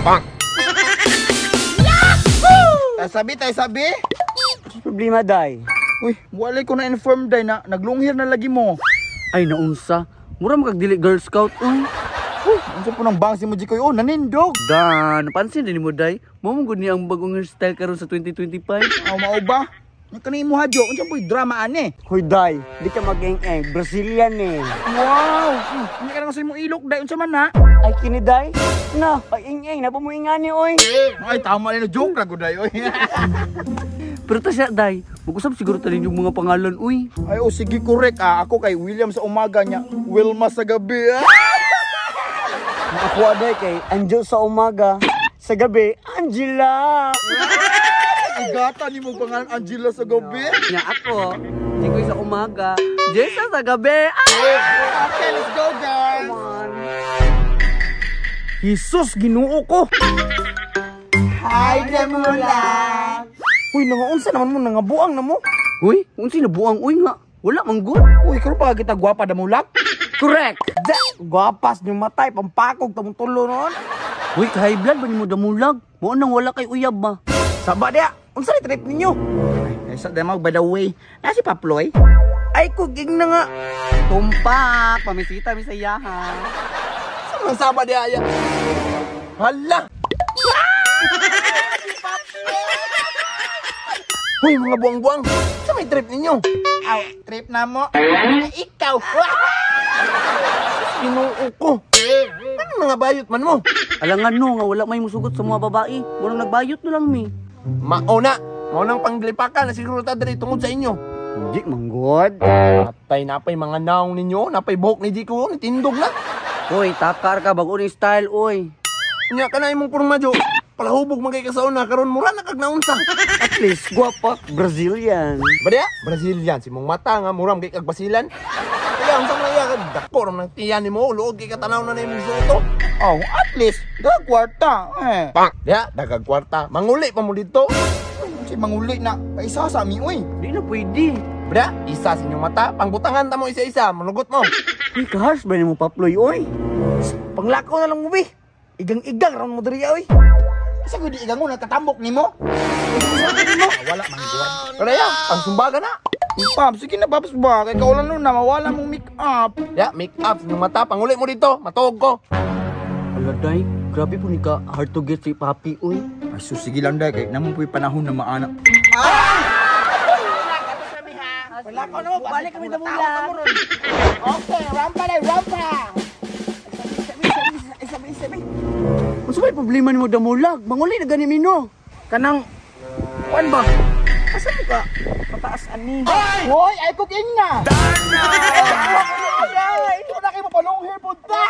Tayo sabi, tayo sabi. Ano problema, day? Uy, walay ko na inform day na naglunghir na lagi mo. Ay, naunsa. Mura makagdili Girl Scout, uy. Uy, unsa po nang bang si mo Jikoy? Oh, nanindog. Da, napansin din mo, day. Mao man gud ni ang bagong hairstyle karon sa 2025. Aw, mao ba? Nga kanay mo hadyo, unsa po'y drama ane? Hoy, day, di ka mag-eng-eng. Brazilian eh. Wow! Hindi ka na sa imong ilok day, unsa man na? Ay, kini, day. Na, ay eng-eng. Napa mo ingani, oy. Ay, tama na joke ra gud day, oy. Pero ta siya, day. Mag-usap siguro ta yung mga pangalan, uy. Ay, oh, sige, correct ah. Ako kay William sa umaga niya, Wilma sa gabi. Ah! Ako, day, kay Angel sa umaga. Sa gabi, Angela. Igata ni mo pangalan Angela sa gabi. Nya ako, Jikoy sa umaga, Jessa sa gabi. Ah! Okay, let's go, guys. Jesus, Ginoo ko. Hi, Damulag. Uy, nangaunsa naman mo, nangabuang na mo. Uy, unsi na buang uy nga. Wala man gud. Uy, karon pa kita gwapa, Damulag. Correct. Da, gwapas yung matay, pampakog, tamong tulo noon. Uy, ka-high blood ba nimo, Damulag? Mao nang wala kay uyab ba? Saba dia, unsa ni trip ninyo? Ay, sa demo, by the way, na si Paploy. Ay, kuging na nga. Tumpak, pamisita mi sa iyaha. Sa mga saba dia aya? Hala! Hoy, mga buang-buang, sa may trip ninyo? Aw, trip na mo. Ay, ikaw. Ginoo ko. Ano mga bayot man mo? Alangan no nga wala may musugot sa mga babae. Mao nang nagbayot na lang mi. Mauna, maunang panglipakan na siguro ta diri tungod sa inyo. Hindi man gud. Patay napay mga naong ninyo, napay buhok ni Jiko, nitindog na. Uy, takar ka bago ni style uy. Nya ka na imong porma jo. Palahubog man kay ka sa una karon mura na kag naunsa. At least gwapa Brazilian. Ba Brazilian si mong mata nga mura man kay kag basilan. Kaya unsa man iya dako ra man ang tiyan nimo, luod kay katanaw na na imong suoto. Oh, at least, dag kwarta. Eh. Pak, ya dagag kwarta. Manguli pa mo dito. Si manguli na, paisa sa mi, uy. Di na pwede. Bra, isa sa inyong mata, pangbutangan ta mo isa-isa, malugot mo. Uy, ka-harsh ba nimo Paploy uy? Panglakaw na lang mo bi. Igang-igang ra mo diri oy. Isa ko di igang mo, nagkatambok nimo. Ah, wala man guwan. Pero ya, pangsumbaga na. Uy, Pap, sige na, Paps ba? Kay kaulan nun na, mawala mong make up. Ya, make up sa inyong mata, panguli mo dito, matuog ko. Ala day, grabe po ni ka hard to get si Papi uy. Ay, sus, sige lang day, kay naman po'y panahon na maana. Wala ko na mo, balik kami Damulag. Okay, rampa na, rampa! Unsa may problema nimo, Damulag? Manguli na gani mino. Kanang kuan ba? Asa mo ka? Pataas ani. Hoy, ay cooking na! Dana! Ay, ito na kayo mapalong hair punta!